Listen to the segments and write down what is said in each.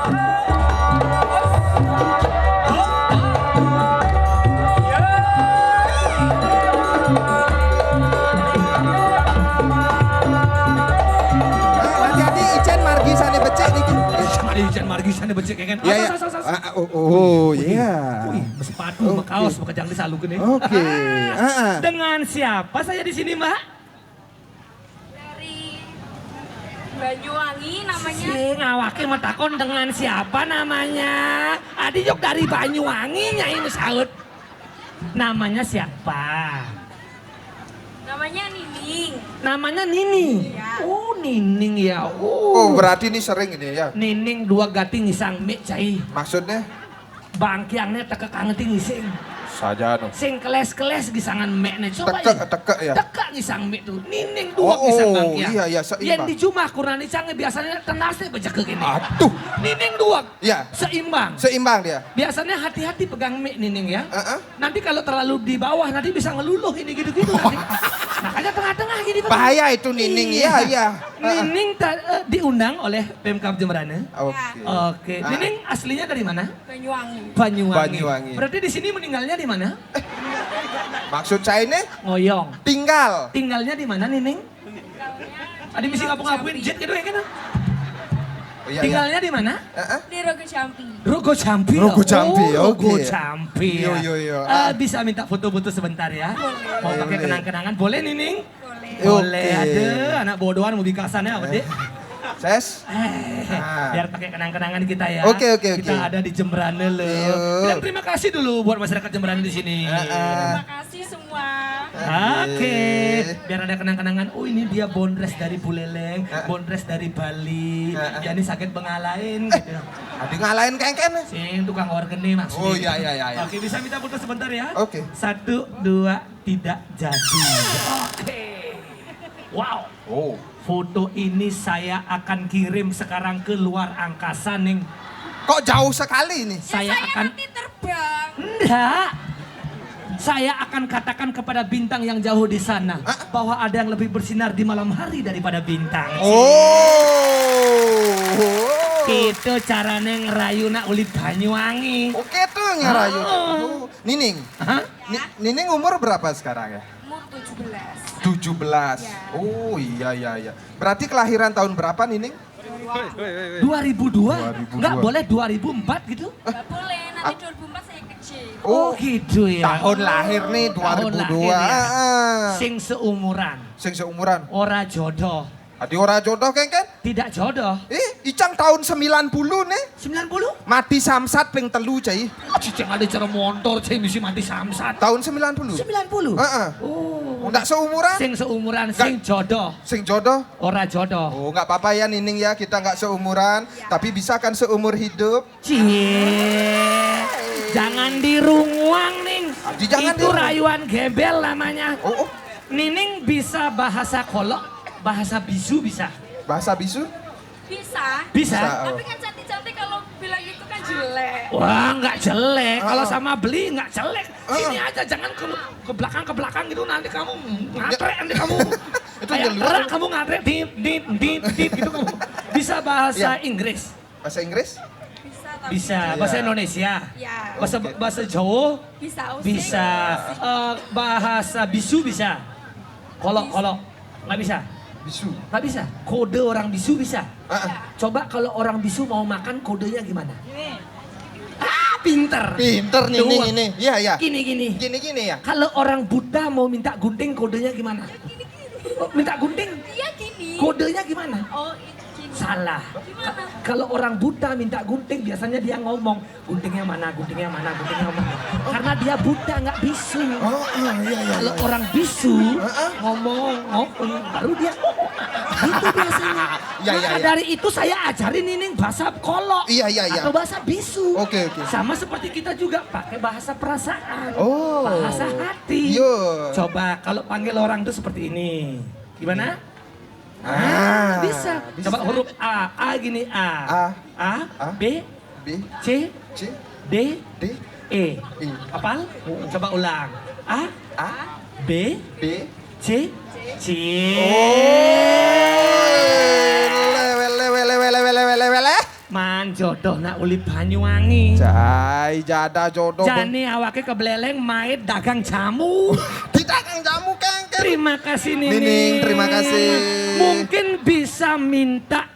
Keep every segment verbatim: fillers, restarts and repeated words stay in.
Nah, jadi icén margi sané becik niki. Icén margi sané becik, kan? Iya, iya. Awas, awas, awas. Ah, ah, oh, oh, iya. Wih, sepatu, kaos, bekejang di salukeun, nih. Oke. Ah, ah. Dengan siapa saya di sini, Mbak? Dari Banyuwangi namanya. Sing awaké mah takon dengan siapa namanya. Adi jok dari Banyuwangi, Nyai, nu saut. Namanya siapa? Namanya Nining. Namanya Nining. Iya. Oh, Nining ya. Oh. Oh, berarti ini sering ini ya. Nining dua gati ngisang mik, cai. Maksudnya? Bangkiangna teka kangeting ngising. Saja, no. Sing keles-keles gisangan mik né. Coba teka, ya. Teka ngisang mik tuh. Nining dua ngisang bangkiang. Oh, iya, iya, seimbang. Yén di jumah kurang icang biasanya tenasnya bejek gini. Aduh. Nining dua. Iya. Seimbang. Seimbang dia. Biasanya hati-hati pegang mik, Nining, ya. Heeh. Nanti kalau terlalu di bawah, nanti bisa ngeluluh ini gitu-gitu nanti. Makanya tengah-tengah gini, Pak. Bahaya itu, Nining. Iya, iya. Nining ta- eh, diundang oleh Pemkab Jembrana. Oke. Oke. Ah. Nining aslinya dari mana? Banyuwangi. Banyuwangi. Banyuwangi. Berarti di sini meninggalnya di mana? Maksud saya ini? Ngoyong. Tinggal. Tinggalnya di mana, Nining? Ada misi ngapung-ngapuin jet gitu ya, kan? Oh, iya, iya. Tinggalnya di mana? Heeh. Di Rogo Jampi. Rogo Jampi, ya? Rogo Jampi, oh, oke. Rogo Jampi, ya. Yo, yo, yo. Eh, bisa minta foto-foto sebentar, ya? Boleh. Mau pakai kenang-kenangan, boleh, Nining? Boleh. Boleh, oke. Ada anak bodohan mau bikasannya apa, Dek? Ses? Eh, biar pakai kenang-kenangan kita, ya. Oke, oke, oke. Kita ada di Jembrana, loh. Iya. Bilang terima kasih dulu buat masyarakat Jembrana di sini. Heeh. Terima kasih semua. Oke. Biar ada kenang-kenangan. Oh, ini dia Bondres dari Buleleng, Bondres dari Bali. Heeh. Ya, ini sakit bengalain gitu. Ada ngalahin kengken? Sing tukang organ nih maksudnya. Oh, iya, iya, iya, iya. Oke, bisa minta foto sebentar ya? Oke. Satu, dua, tidak jadi. Oke. Wow. Oh. Foto ini saya akan kirim sekarang ke luar angkasa, Ning. Kok jauh sekali ini? Ya, saya akan nanti terbang. Enggak. Saya akan katakan kepada bintang yang jauh di sana bahwa ada yang lebih bersinar di malam hari daripada bintang. Oh. Itu carané ngerayu nak uli Banyuwangi. Oke tuh ngerayu. Oh. Oh, Nining. Hah? Ni- Nining umur berapa sekarang ya? Umur tujuh belas. Tujuh belas. Ya. Oh, iya, iya, iya. Berarti kelahiran tahun berapa, Nining? Dua ribu dua. Dua ribu dua. Nggak boleh dua ribu empat gitu? Nggak boleh, nanti dua ribu empat saya kecil. Oh, gitu ya. Tahun lahir nih, dua ribu dua. Tahun lahir ya. Heeh. Sing seumuran. Sing seumuran. Ora jodoh. Adi ora jodoh, kengken? Tidak jodoh. Eh, icang tahun sembilan puluh nih. Sembilan puluh? Mati samsat ping telu, cai. Cicing ada cara montor, cai, misi mati samsat. Tahun sembilan puluh? Sembilan puluh? Heeh. Oh. Nggak seumuran? Sing seumuran, sing jodoh. Sing jodoh? Ora jodoh. Oh, nggak apa-apa ya, Nining ya, kita nggak seumuran, tapi bisa kan seumur hidup? Cie. Jangan dirunguang, Ning. Adi, jangan dirunguang. Itu rayuan gembel namanya. Oh, oh. Nining bisa bahasa kolok, bahasa bisu bisa. Bahasa bisu? Bisa. Bisa. Bisa, oh. Tapi kan cantik-cantik kalau bilang gitu kan jelek. Wah, nggak jelek. Kalau sama beli nggak jelek. Sini aja, jangan ke, ke belakang, ke belakang gitu, nanti kamu ngatre, nanti kamu. Itu kayak ngeluar. Truk kamu ngatre, dit, dit, dit, dit gitu kamu. Bisa bahasa Inggris? Bahasa Inggris? Bisa, tapi bisa. Bahasa Indonesia? Ya. Bahasa, bahasa Jawa? Bisa, Osing. Bisa. Eh, bahasa bisu bisa? Kolok, kolok. Nggak bisa? Bisu. Nggak bisa? Kode orang bisu bisa? Ah, ah. Coba kalau orang bisu mau makan, kodenya gimana? Gini. Ah, pinter. Pinter, Nining, ini. Iya, iya. Gini, gini. Gini, gini ya? Kalau orang buta mau minta gunting, kodenya gimana? Oh, minta gunting? Iya, gini. Kodenya gimana? Oh, gini. Salah. Gimana? Ka- kalau orang buta minta gunting, biasanya dia ngomong, "Guntingnya mana? Guntingnya mana? Guntingnya mana?" Karena dia buta, nggak bisu. Oh, iya, iya, iya. Kalau orang bisu ngomong, ngomong, baru dia gitu biasanya. Iya, iya, iya. Maka dari itu saya ajarin Nining bahasa kolok. Iya, iya, iya. Atau bahasa bisu. Oke, oke. Sama seperti kita juga pakai bahasa perasaan. Oh. Bahasa hati. Iya. Coba kalau panggil orang tuh seperti ini. Gimana? Ah, bisa. Coba huruf A. A gini, A. A. A, B, B, C, D, E. Apal? Coba ulang. A, B, C, C. Oh. Wele, wele, wele, wele, wele, wele, wele. Man jodoh nak uli Banyuwangi. Jai jada jodoh. Bang. Jani awake kebleleng mait dagang jamu. Tidak kang jamu kengken. Terima kasih Nining. Nining, terima kasih. Mungkin bisa minta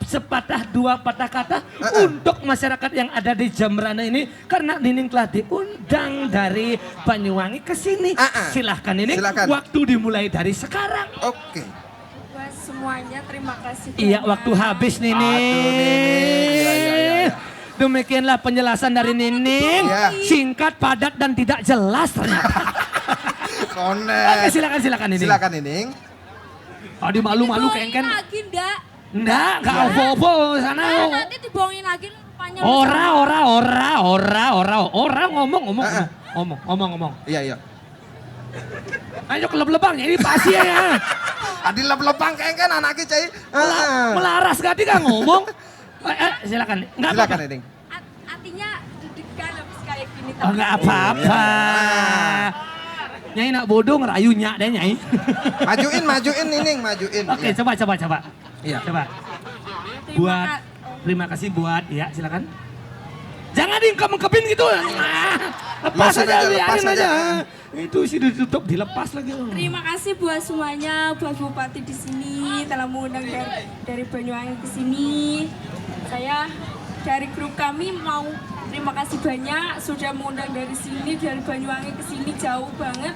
sepatah dua patah kata Heeh. untuk masyarakat yang ada di Jembrana ini karena Nining telah diundang dari Banyuwangi ke sini. Heeh. Silahkan Nining. Silakan. Waktu dimulai dari sekarang. Oke. Buat semuanya terima kasih Iya, banyak. Waktu habis Nining. Aduh, Nining. Iya, iya, iya, iya. Demikianlah penjelasan dari Nining. Iya. Singkat, padat, dan tidak jelas ternyata. Konek. Oke, silakan, silakan Nining. Silakan Nining. Tadi malu-malu Dibohongin kengken. Lagi ndak? Ndak, nggak opo-opo sana. Nah, nanti dibohongin lagi rupanya. Ora, ora, ora, ora, ora, ora ngomong, ngomong, Heeh. ngomong, ngomong, ngomong. Iya, iya. Ayo kelep-lepan, ini pasti ya. Tadi lep-lepang kengken anaknya cai. Mela- Heeh. Melaras gati kan ngomong. Eh, eh, silakan. Nggak Silakan apa-apa. Nining. At- artinya deg-degan habis kayak gini. Oh, nggak apa-apa. Nyai nak bodoh ngerayu nyak deh nyai. Majuin, majuin Nining, majuin. Oke, Iya. Coba, coba, coba. Iya. Coba. Terima Buat ka- terima kasih buat ya silakan. Jangan diingkep-ingkepin gitu. Ah, lepas Lepasin aja, aja, lepas biarin aja. aja. Itu sih ditutup, dilepas lagi. Terima kasih buat semuanya, buat Bupati di sini telah mengundang dari, dari Banyuwangi ke sini. Saya dari grup kami mau terima kasih banyak sudah mengundang dari sini, dari Banyuwangi ke sini jauh banget.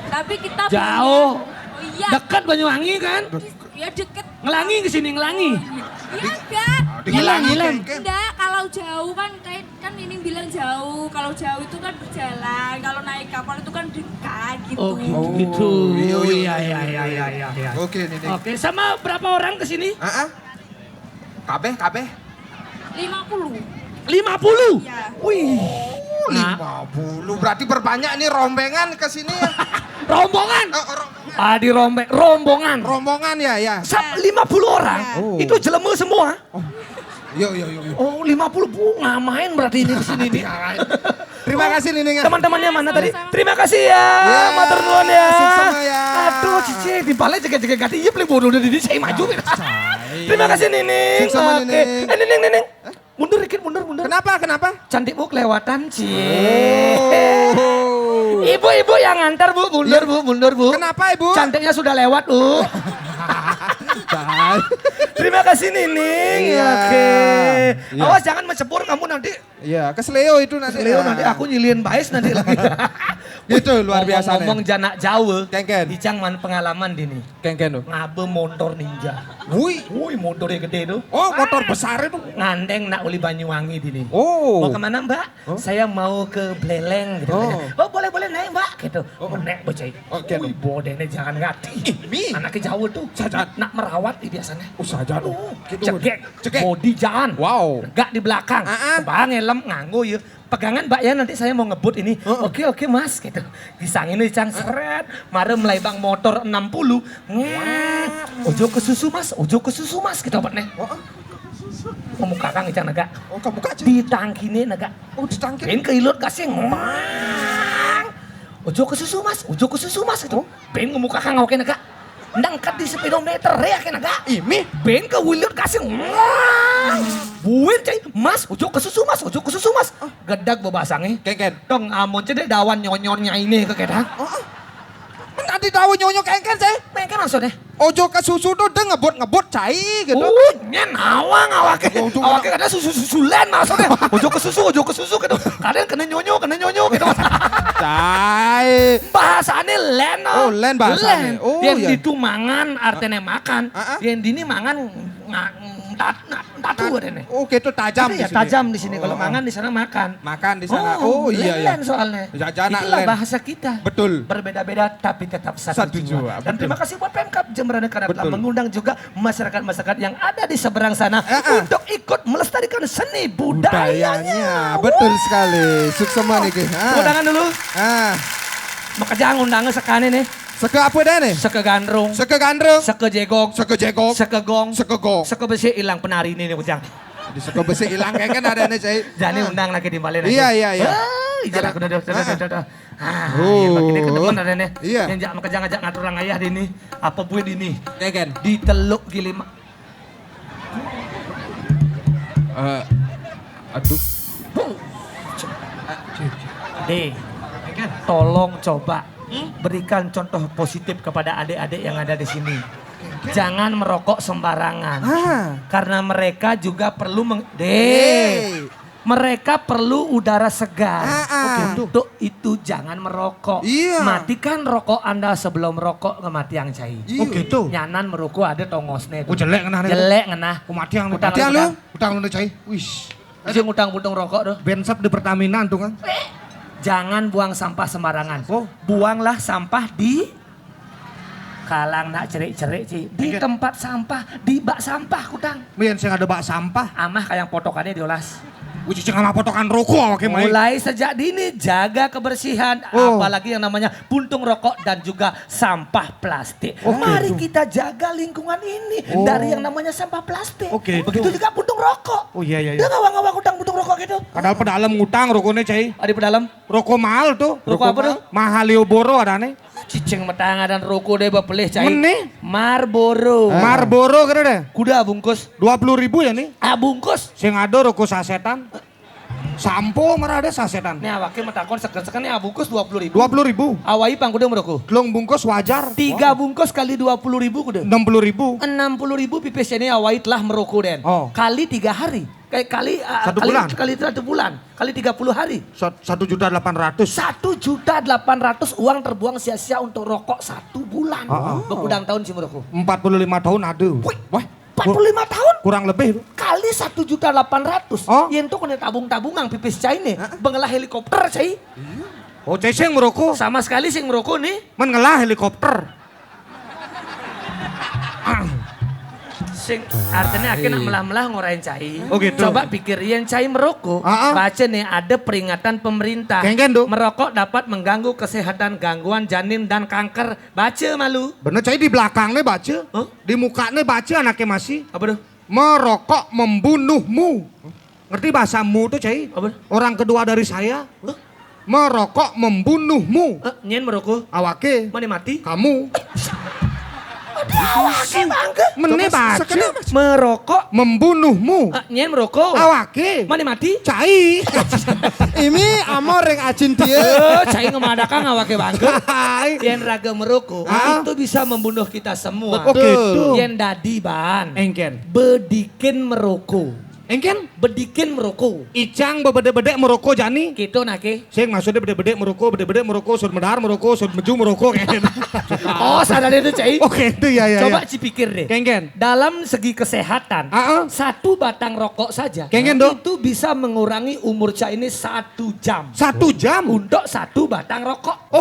Tapi kita Jauh. Banyuwangi- Oh iya. Dekat Banyuwangi kan? Ya deket. Ngelangi ke sini, ngelangi. Iya enggak. Ngilang, ngilang. Kengken. Enggak, kalau jauh kan kayak kan ini bilang jauh. Kalau jauh itu kan berjalan. Kalau naik kapal itu kan dekat gitu. Oh gitu, gitu. Iya, iya, Iya, iya, iya, iya, iya. Oke Nining. Oke, sama berapa orang ke sini? Heeh. Kabeh, kabeh. Lima puluh. Lima puluh. Iya. Wih. Oh, lima puluh. Berarti berbanyak nih rombongan ke sini ya. Rombongan. Oh, rombongan. Ah, di rombeng, rombongan. Rombongan ya, ya. Sab lima puluh orang. Oh. Itu jelema semua. Yo, yo, yo, yo. Oh, lima puluh bu ngamain berarti ini di sini nih. Terima kasih Nining. Teman-temannya mana tadi? Terima kasih ya. Ya, Matur nuwun ya. Suksma ya. Aduh, Cici dibalik jegak-jegak gati. Iya paling bodoh dari ini saya maju. Terima kasih Nining. Suksma, Oke. Nining. Eh, Nining, Nining. Mundur dikit, mundur, mundur. Kenapa, kenapa? Cantik bu kelewatan, Cie. Oh. Ibu-ibu yang ngantar bu, mundur bu, mundur bu. Kenapa Ibu? Cantiknya sudah lewat bu. Terima kasih Nining. Iya. Oke. Iya. Awas jangan mencebur kamu nanti. Iya, kesleo itu nanti. Leo Ya. Nanti aku nyilin bais nanti lagi. Gitu, luar biasa nih. Ngomong-ngomong janak Jawa. Kengken. Icang man pengalaman dini. Kengken tuh. Ngabe motor ninja. Wih. Wih, motornya gede tuh. Oh, motor besar itu. Ngandeng nak uli Banyuwangi dini. Oh. Mau kemana Mbak? Oh. Saya mau ke Beleng gitu. Oh. Oh, boleh, boleh, naik Mbak gitu. Oh. Naik bocah. Oke. Wih, bodene jangan ngerti. Ih, Mi. Anaknya Jawa tuh. Sajan. Nak merawat di biasanya. Oh, sajan. Oh, Gitu. cegek. Cegek. Body jangan. Wow. Tegak di belakang. Ah, ah. Bang helm nganggo ya. Pegangan Mbak ya, nanti saya mau ngebut ini. Heeh. Oke, oke Mas gitu. Disangin nih cang seret. Mare mulai bang motor enam puluh. Nget. Ojo ke susu Mas, ojo ke susu Mas gitu apa nih. Oh, oh. Memukakang icang negak. Oh, kamu kak. Ditangkine negak. Oh, ditangkir. Ben keilut kasih ngomong. Ojo ke susu Mas, ojo ke susu Mas gitu. Ben memukakang oke negak. Ndang ket di speedometer ya kena gak? Imi. Ben ke wilir kasih. Buin cai, Mas, ojo ke susu Mas, ojo ke susu Mas. Gedag bebasangnya. Kengken. Dong amon cedek dawan nyonyornya ini ke kita. Oh, oh. Men tadi tahu nyonyo kengken saya. Mengke maksudnya. Ojo ke susu tuh deh ngebut-ngebut cai gitu. Uh, nyen awang awake. Ojo, ojo. Awake ada susu susulan maksudnya. Ojo ke susu, ojo ke susu gitu. Kadang kena nyonyo, kena nyonyo gitu. Cai. Bahasane len. Oh, len bahasane. Oh, Yang iya. Itu mangan artinya makan. Ah, ah. Yang dini mangan nggak ntat ntat tatu adene. Oh, gitu tajam Tapi di ya sini. Tajam di sini. Kalau Oh. Mangan di sana makan. Makan di sana. Oh, iya, iya. Len soalnya. Ya, jangan Itulah len. Bahasa kita. Betul. Berbeda-beda tapi tetap satu, Satu jiwa. jiwa, Dan betul. Terima kasih buat Pemkab Jembrana karena telah Betul. Mengundang juga masyarakat-masyarakat yang ada di seberang sana Ah, ah. Untuk ikut melestarikan seni budayanya. Budayanya. Betul sekali. Suksema nih, Ki. Ah. Tepuk tangan dulu. Ah. Makejang undangnya sekane nih. Seke apa dah nih? Seke gandrung. Seke gandrung. Seke jegog. Seke jegog. Seke gong. Seke gong. Seke besi hilang penari ini nih Ujang. Di seke besi hilang kayak kan ada nih, Cai. Jani Ah. Undang lagi di balik. Iya, iya, iya. Ah, iya, Karena- udah, udah, udah, Ah. udah, udah. Ah, Oh. Iya, ini ke depan ada nih. Iya. Yang jak makejang ajak ngatur orang ayah di ini. Apa buat ini? Kengken. Di Teluk Gilimanuk. Eh, aduh. Deh, tolong coba berikan contoh positif kepada adik-adik yang ada di sini. Jangan merokok sembarangan. Ah. Karena mereka juga perlu meng- Deh. Hey. Mereka perlu udara segar. Ah, ah. Untuk itu jangan merokok. Iya. Matikan rokok Anda sebelum rokok ngematiang cai. Iya. Oh gitu. Nyanan merokok ada tongosnya itu. Oh, jelek ngenah. Jelek ngenah. Kematiang nih. Utang Matiang lu, lu? utang. Utang lu cai. Wis. Aja ngutang-ngutang rokok tuh. Bensap di Pertamina tuh kan. Jangan buang sampah sembarangan. Oh. Buanglah sampah di kalang nak cerik-cerik, Ci. Di Iya. Tempat sampah, di bak sampah kutang. Mian sing ada bak sampah. Amah kayak potokannya diolas. Wis cicing sama potokan rokok oke mai. Mulai sejak dini jaga kebersihan, Oh. apalagi yang namanya puntung rokok dan juga sampah plastik. Oke, Mari tuh. kita jaga lingkungan ini Oh. dari yang namanya sampah plastik. Oke, Begitu tuh. Juga puntung rokok. Oh iya iya iya. Dia ngawang-ngawang utang puntung rokok gitu. Padahal pedalem ngutang rokoknya cai. Ada pedalem. Rokok mahal tuh. Rokok apa tuh? Malioboro ada nih. Cicing metang dan rokok deh bapelih cai. Meni? Marlboro. Marlboro kira deh. Kuda bungkus. Dua puluh ribu ya nih. Ah bungkus. Sing ada rokok sasetan. Sampo merah ada sasetan. Nih awake metakon seken-seken nih ah bungkus dua puluh ribu. Dua puluh ribu. Awai pang kuda merokok. Telung bungkus wajar. Tiga bungkus kali dua puluh ribu kuda. Enam puluh ribu. Enam puluh ribu pipis ini awai telah merokok den. Oh. Kali tiga hari. Kayak kali ah, Satu kali, bulan. Kali satu bulan. Kali tiga puluh hari. Sat- Satu juta delapan ratus. Satu juta delapan ratus uang terbuang sia-sia untuk rokok satu bulan. Ah, ah. Begudang tahun si merokok. Empat puluh lima tahun ada. Wih, Wah. Empat puluh lima tahun. Kurang lebih. Kali satu juta delapan ratus. Oh. Yen tuh kena tabung-tabungan pipis cai nih. Bengelah helikopter cai. Oh cai sing merokok. Sama sekali sing merokok nih. Men ngelah helikopter. Sing artinya akhirnya melah-melah ngorain cai. Oh, gitu. Coba pikir yen cai merokok. Ah, ah. Baca nih ada peringatan pemerintah. Kengken, Dok. Merokok dapat mengganggu kesehatan gangguan janin dan kanker. Baca malu. Bener cai di belakangnya baca. Hah? Di mukanya baca anaknya masih. Apa tuh? Merokok membunuhmu. Ngerti bahasa mu tuh cai? Apa? Orang kedua dari saya. Hah? Merokok membunuhmu. Eh, nyen merokok. Awake. Mana mati? Kamu. Awake bangke. Mene Coba baca. sekedar, Mas. Merokok. Membunuhmu. Eh, nyen merokok. Awake. Mana mati? Cai. Ini amor yang acin dia. Eh, cai ngemadakang awake bangke. Hai. Yen raga merokok Ah. Itu bisa membunuh kita semua. Oke tuh. Yen dadi ban. Engken. Bedikin merokok. Engken. Bedikin merokok. Icang bebedek-bedek merokok jani. Gitu nake. Sing maksudnya bedek-bedek merokok, bedek-bedek merokok, sur medar merokok, sur meju merokok kayak gitu. Oh, sadar itu cai. Oke itu ya ya. Coba Ya. cipikir deh. Kengken. Dalam segi kesehatan, Ah, ah. satu batang rokok saja Kengken, Dok. Itu bisa mengurangi umur cai ini satu jam. Satu jam. Untuk satu batang rokok. Oh